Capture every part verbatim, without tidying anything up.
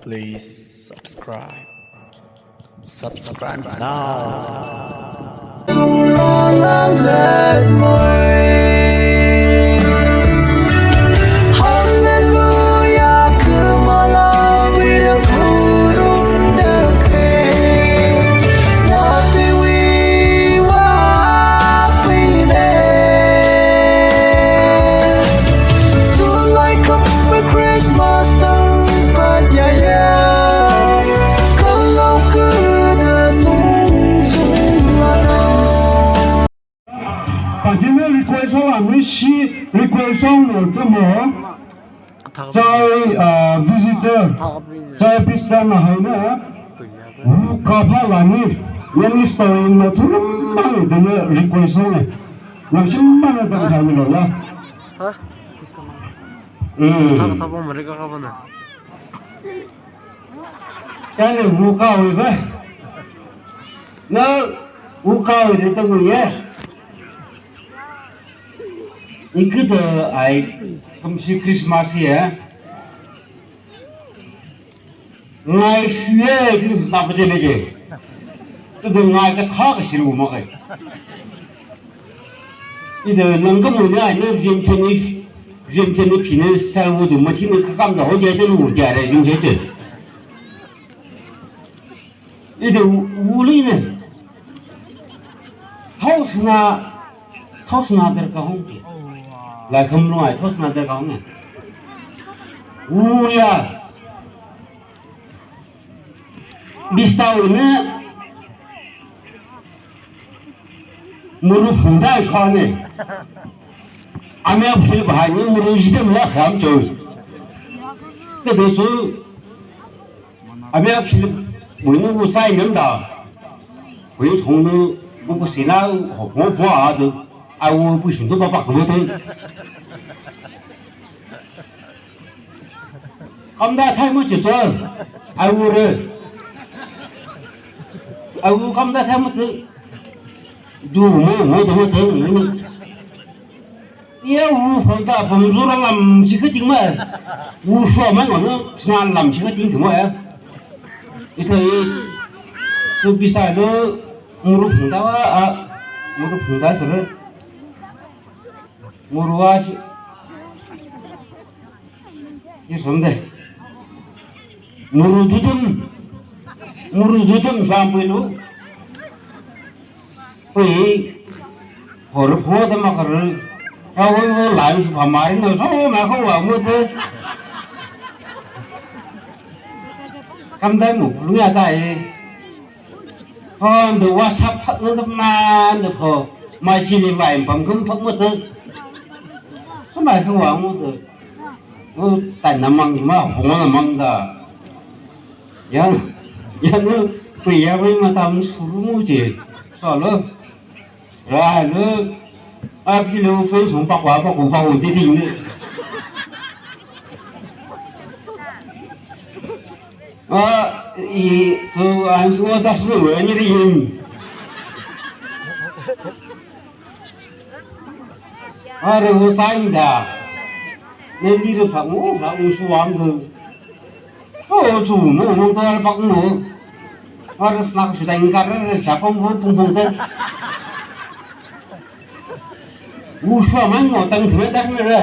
Please subscribe. Subscribe now. Pajina request ho la, mi shi request ho no tamo. Chai, ah, visitor. Chai pista na hai na. Wu ka pha la ni. Yang story no tu ma ni de request ho ne. Nang shi ma na da ka ni lo la. Ha? Mm. Thang thang bom re ka ka ba na. Tane wu ka wi ba. Na wu ka wi de ta wu ye. Ni ke de ai kam shi Christmas ye. Ngai shi ye ni ta ba de ne ye. Ke de ngai ka tha ka shi ru ma kai. Ida nang ka mo nya ne vim te ni, vim te ni phi ne sa wu du ma thi ne ka kam da ho je de lu ja re ju je de. Ida wu li ne. Thos na, thos na der ka hong. La kam lo ai thos na der ka hong. Wu ya. Bista wu ne. Muru phung dai shwa ne. Ame phil bha ni muru ji dem la kham cho. Ke de su. Ame phil bu ni u sai nem da. Bu ni thong nu bu bu si na ho ho bo a de. A wu bu shun du ba ba ko de. Kam da thai mo che cho. A wu re. A wu kam da thai mo che. Du mo mo de mo de. Ye wu phang ta phang zu ra lam shi ka ting ma. Wu shuwa ma ngau na sna lam shi ka ting tu ma ya. Ita i tu bisa do muru phang ta wa a. Muru phang ta sura. Muru wa shi. Ye som de. Muru dutum. Muru dutum sam pui lu. Pui. Hor pho da ma kar. Ka wo wo lai su pha ma ri no so ma ko wa mo de. Kam dai mo lu ya dai. Hon de WhatsApp phak nang ma de pho. Ma chi ni vai pam kum phak mo de. Sa ma ko wa mo de. Ngu tai na mang ma hong na mang da. Yang yang ngu pui ya wei ma tam su lu mu je. So lo. Ra lo. A pi lo fei sung pak wa pak ku pak ku ti ti ni. A i su an su da su lo ni ri yin. Are wo sa yin da. Ne li ru phak ngu phak ngu su wang ru. O chu mo mo ta pak mo. Ar snak su dang kar sa pom ho pung pung ta. Wu shwa man mo tang thme tak me ra.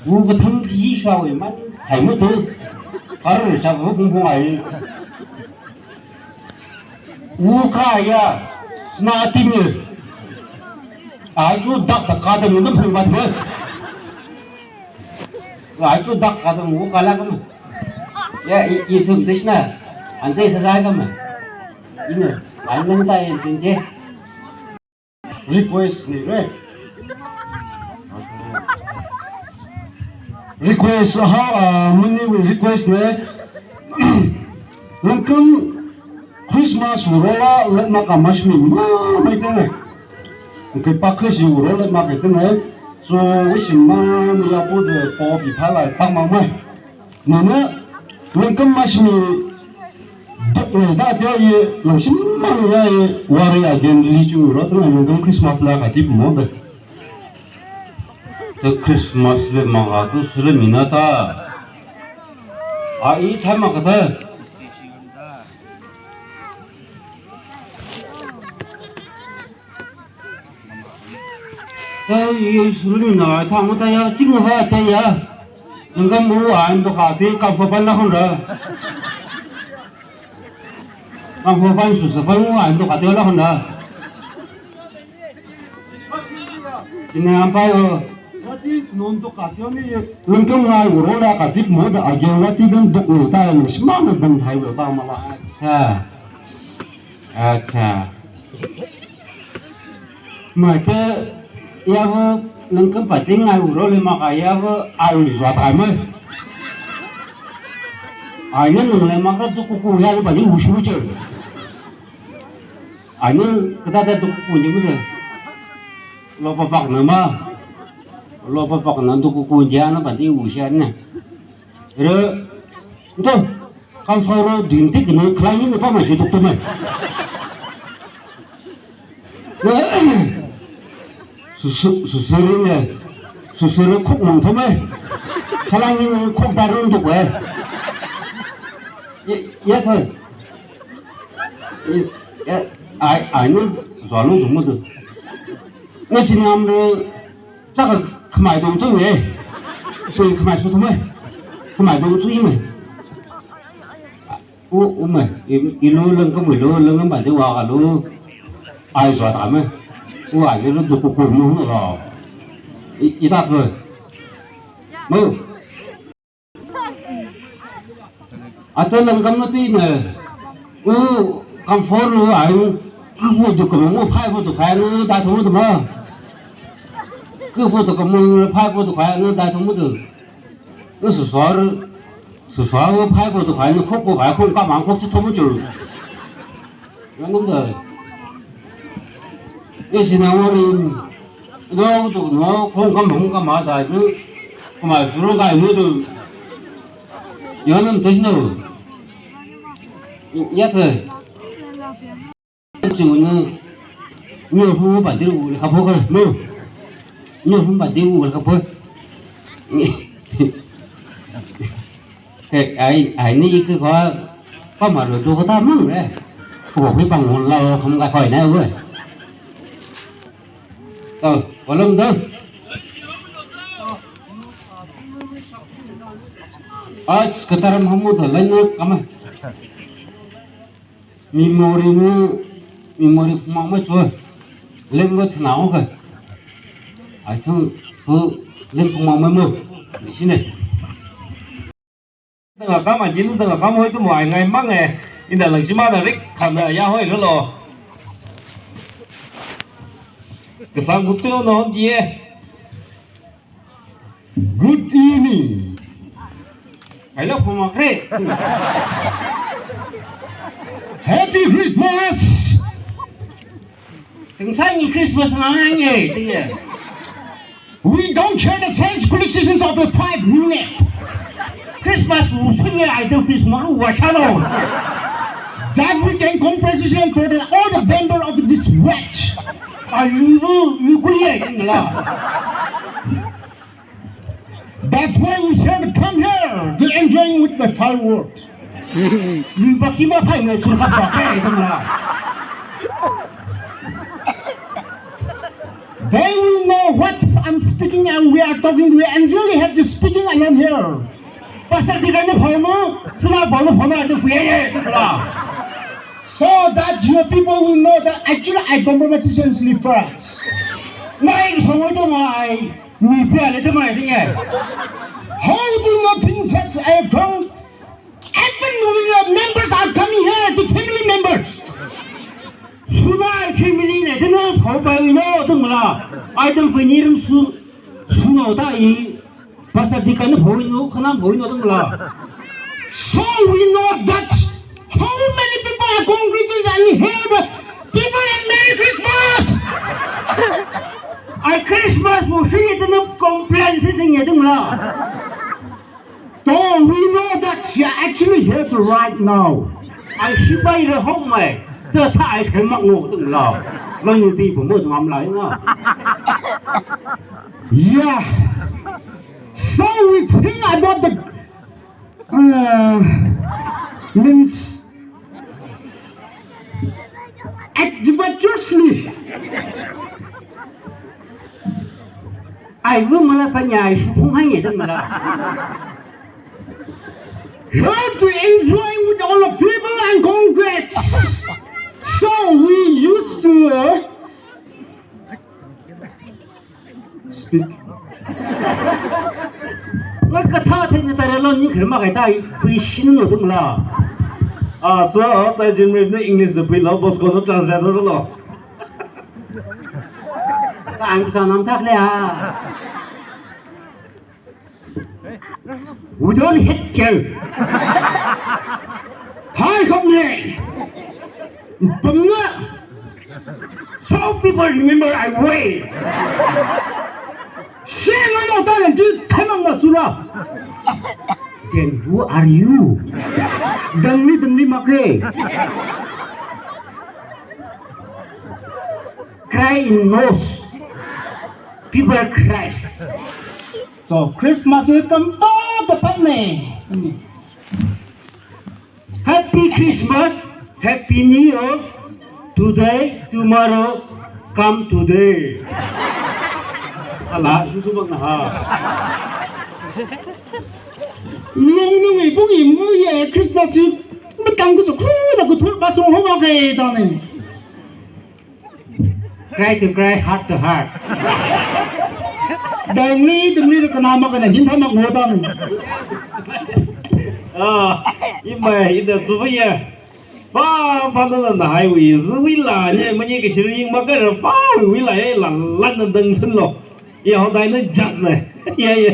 Wu ka tham phi shwa we man. Hai mo tu. Kar sa pom pung pung ai. Wu ka ya. Na ti me. A chu dak ta ka ta mo na phung ba thme. Wa chu dak ka dong wu ka la ka ma. Ya i i thum tishna. An te sa sa ka ma. Ina. An nang ta in tin te. Request ni re. Request ha mani request ne. Langkam Christmas wu ro la let ma ka ma shmi ma mai te ne. Ke pa Christ wu ro let ma ke te ne. So wish ma ni ya pu de po bi tha la pa ma mai. Nana langkam ma shmi dok ne da te ye lang shim ma ya ye wa re ya gen li chu ro te ne langkam Christmas la ka ti mo de. Te Christmas le maga tu sule mina ta. A i thai ma kata. Ta i sule mina thang ta ya, ching ha ta ya. Nang ka mu an to ka te ka fa ban la hon ra. Ka fa ban su sa ban mu an to ka te la hon ra. Ina ampai o. Wati non to katio ni. Lengkam ngai uro la katip mo da agyo wati dan dok no ta yang sima na dan hai lo ta mala. Acha. Acha. Mate ya bo lengkam pati ngai uro le maka ya bo ayu zwa ta mai. Ayu nung le maka tu kuku ya le pati usu uche. Anu, kita ada duk kunjung tu. Lo papak nama. Lo papak nama duk kunjung apa di usia ni. Re, tu, kan soro dintik ni kelai ni apa masih duk tu mai. Susu, susu ni, susu ni kok mung tu mai. Kelai ni kok darun tu mai. Ya, ya tu. Ai, ai, nu, zua nu zung mu tu. Ngai chi nam le, zha ge kemai dong zui ye. Sui kemai su tu mei. Kemai dong zui mei. U, u mei. I, i lu leng kemui lu, leng kemai de wa ga lu. Ai zua ta mei. U ai lu du ku ku mu nu lo. I, i da ke. Mu. Ate lang kam na ti ne. U kam for lu ai. Ku fu du kam mu phai fu du phai lu da thu du ma. Ku fu du kam mu phai fu du phai lu da thu mu du. U su so ru. Su so ru phai fu du phai lu khok fu phai khok ka mang khok chi thu mu chu. Yang nam da. Ye si na wo ri. No tu no khong kam hong kam ma da ju. Kuma su ro ga ni tu. Yo nam te no. Ya te. Ju ni. Ni hu ba ju ha bo ka no. Nyo hum ba de u ka po. Ke ai ai ni ke ko pa ma lo do ko ta mang re. Ko ko pa ngon la hum ka khoi na u. To, kolom do. Ach kataram hamu do lai no kama. Memory mu, memory kuma ma chu. Lem go thna o ka. Ai thung tu lem kuma ma mu. Sine. Dang a kam a jin dang a kam hoi tu mo ai ngai mang e. Inda lang sima na rik tham na ya hoi lo lo. Kasang gut tu no hon ji e. Good evening. Ai lo kuma kre. Happy Christmas. Teng sai ni Christmas na ngai ye. We don't share the same qualifications of the five unit. Christmas u sun ye ai do Christmas u wa sha lo. That we can compensation for the, all the vendor of this wet. Ai lu lu ku ye la. That's why we have to come here to enjoy with the fireworks. Lu ba ki ma phai me chu ka ba kai dong la. They will know what I'm speaking and we are talking to, and really have to speaking alone here. Pastor di kan phone mo, sila phone phone atu kuya ye tu la. So that your people will know that actually I don't know what is in first. Nai song tu mai, mi pia le tu mai ding ye. How do you not think that I come? Even we are members are coming here, the family members. Suna family ne, dina phau bai no tung la. Ai tung bai ni rum su, su no ta i. Pastor di kan phau no, kana phau no tung la. So we know that how many people are congregants and here the people and Merry Christmas. Ai Christmas mo si dina complain si sing ye tung la. So we know that she actually here to right now. Ai si bai re hok mai. Te sa ai khe mak ngo tung la. Lo ni ti bu mo ngam lai na. Yeah. So we think about the uh, means adventurously. I will mala panya, I will hang it, mala. Love to enjoy with all the people and congrats. So we used to uh, speak. Ngai ka tha thei na ta re lo ni kher ma kai ta i pui shin no tum la. A so ta jin me ne English de pui lo bos ko no translate lo. Ka ang sa nam thak le ha. We don't hate you. Hi, come here. Pamna. So people remember I wait. Sing ano ta nan ju thamang na sura. Then who are you? Dangni dangni makre. Cry in nose. People cry. So Christmas is come to the family. Happy Christmas, Happy New Year, today, tomorrow, come today. Ala, susu bang na ha. Nung nung ibu imu ye Christmas i, matang ku su ku da ku thur ba sung ho ba ke ta ne. Cry to cry, heart to heart. Dangli dangli ka na ma ka na hin tha ma ngo ta ne. A, ima ida su ba ye. Fa fa na na hai wi zu wi la ne ma ne ka shi ring ma ka ra fa wi wi la ye la la na dang sun lo. Ya ho dai na just ne. Ya ya.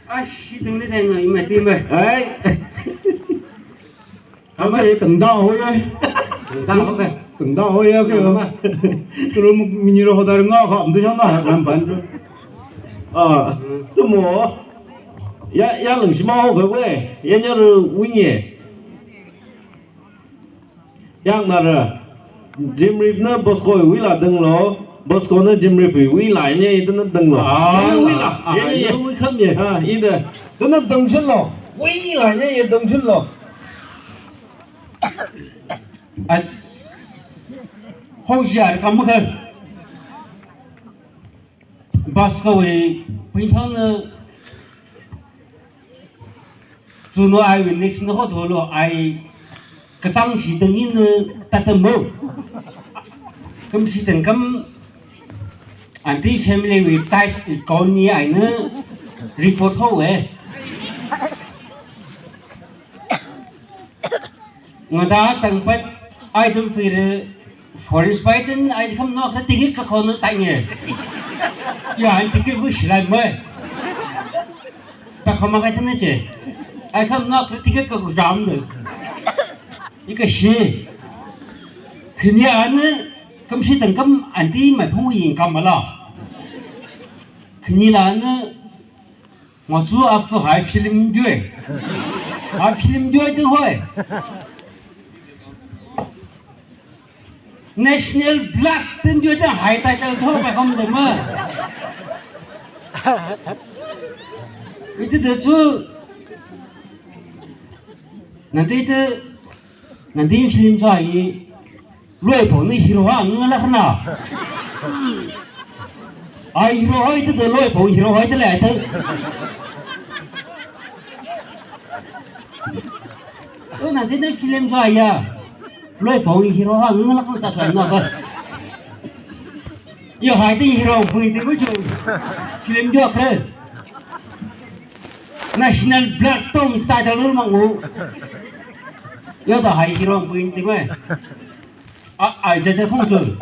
Ai, shi ding ni dai ngai ma ti ma. Ai. Ama ye tang da ho ye. Tang da ho ke. Tang da ho ye ke. Turu mu mi ni ro ho da nga kha am du yang na ha ram ban. A, tu mo. Ya ya leng shi ma ho ke we. Ya nya ru wi ye. Yang na re. Jim Reeve na Bosco wui la danglo, Bosco na Jim Reeve wui la ne, ita na danglo. Ah, wui la. Ah, ye, ye, ye. Wui kham ye. Ah, ida. Tuna dangshilo. Wui la ne, ye dangshilo. As. Hojia, kam kha. Bosco wui, pin thang na. Tuno ai wui next na ho tholo ai katang si tang in, eh, tatam mo. Kam si tang kam anti family wui ties i kon ni ai na report ho eh. Ngada tang pat ai tum pire forest pai tin ai kham nok ta tiki ka khon ta nge. Ya ai tiki ku shilai mai. Ta khama ka tene che. Ai kham nok ta tiki ka ku jam de. Ika shi. Khini ane kam si tang kam anti mai phung yin kam la. Khini la ane Ngo chu a fu hai film jue. A film jue tu hoi. National Blood tin jue ta hai title tho pa kom de ma. Iti de chu. Nanti te, nanti film sa i. Loi pho ni hero ha ngi la khna. Ai hero hoi te loi pho hero hoi te le te. Oi na te film ga ya. Loi pho hero ha ngi la khna ta sa na ba. Yo hai te hero pui te bu chu. Film jo pre. National Blood tong ta ja lu mang u. Yo ta hai hero pui te mai. A, ai, ja, ja, phong doi.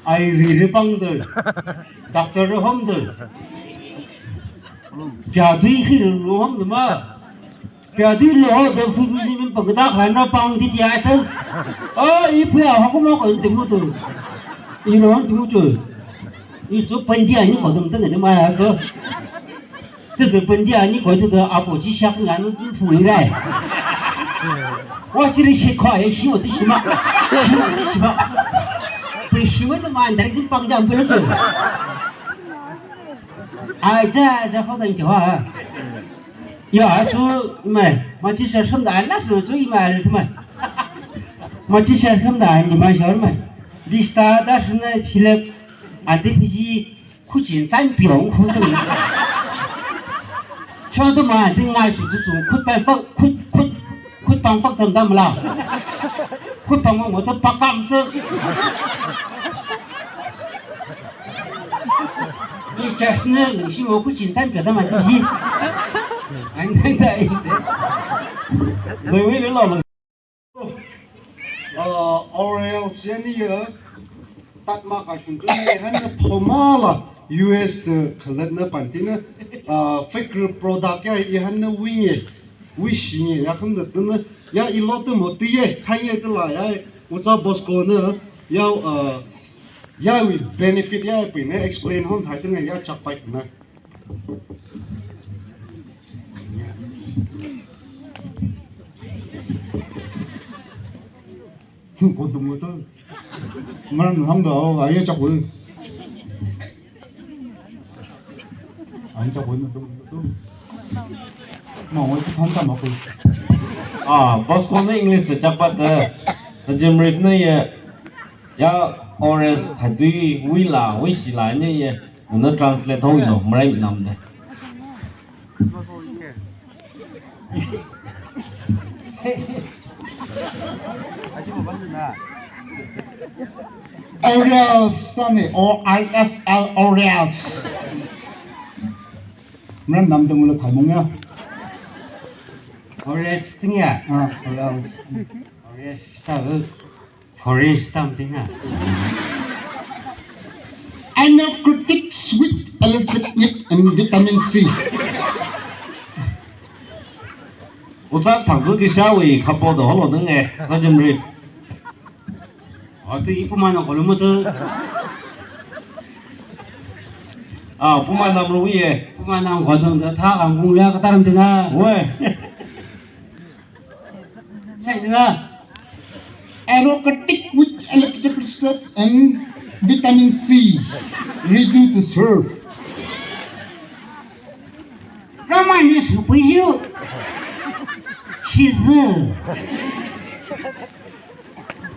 Ai, ri, ri, pang doi. Doctor ro hom doi. Pia dui khi ro hom doi ma. Pia dui lo ho doi fu fu si min pang da khan na pang di dia ta. A, i pia ho ko mo ko ti mu tu. I ro hom ti mu tu. I chu pan dia ni ko dum ta ni ma ya ko. Tu tu pan dia ni ko tu a po chi shak na nu tu fu rai. Wa chiri shi kho e shi wo ti shi ma. Shi wo ti shi ma. Ti shi wo ti ma ndar ki pang jam tu lo tu. Ai ja ja kho dan ki wa. Ya tu mai. Ma ti sha sham da las no tu i ma tu mai. Ma ti sha sham da ni ma shar mai. Dista da shne philek. Ati phiji. Khu chin chan piong khu tu. Cho tu ma ding ngai su tu su khut pai fak khut khut khut pang fak tam tam la. Khut pang mo tu pak pam tu. Ni cha ne ni shi mo khu chin chan piong tam ma tu ji. Ai dai dai. Doi wei le lo lo. Orel siani ya tatma ka shun tu ni han na phoma la U S te khalat na panti na fake product ya i han na wing ye wish ni ya kham da tu na ya i lot mo tu ye khan ye tu la ya ucha Bosco na ya ya wi benefit ya pi na explain hon thai tu na ya chak pai na. Ko dum to. Maran ham do, ai chak ko. Ai chak ko to. Ma wai ko tham tam ko. Ah, Bosco na English chak pat da. Jim Reef na ya ya Orange hadui wila wishila ni ya. Una translate hong ino, marai nam de. Orange sani, O R S L, Orange. Marai nam de mula thaimong ya. Orange ting ya. Ah, Orange. Orange, tahu. Forest tam tina. Anacrytic sweet electric and vitamin C. Uta thangzu kisa wi khapo do holo nang e, ka jemri. Atu ipu mana kolo mutu. Ah, puma nam ru ye. Puma nam kolo da tha kang kung ya kataram tina. We. Aromatic with electric and vitamin C, ready to serve. Ramani Supuyu. She's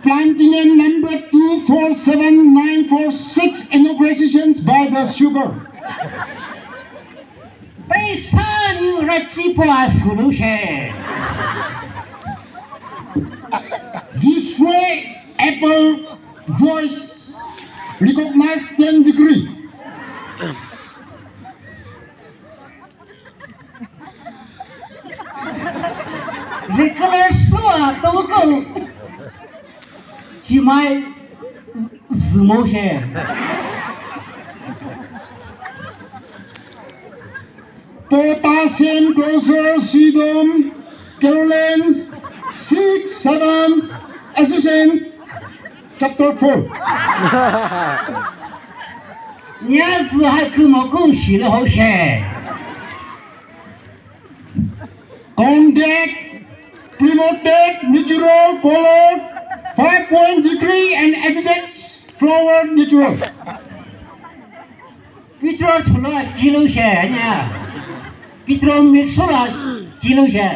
Platinum number two four seven nine four six, inaugurations by the sugar. Paisa ni rachi po asulu she. Destroy apple voice, recognized ten degree. Recognized so a to ko. Chimai zumo she. Potassium closer, Sidom, Caroline, six, seven, Association, chapter four. Nya zu ha kumo ku shi le ho she. Contact, promoted, natural, colored, five point degree and edited flower natural. Petrol chula kilo she nya. Petrol mix chula kilo she.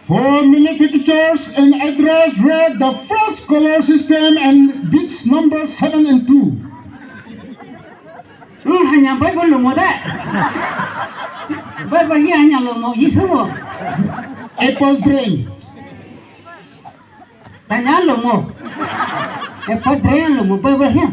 For manufacturers and address read the first color system and bits number seven and two. Hmm, hanya Bible lo mo da. Bible ni hanya lo mo, Jisu mo. Apple brain. Tanya lo mo. Apple brain lo mo, Bible ni.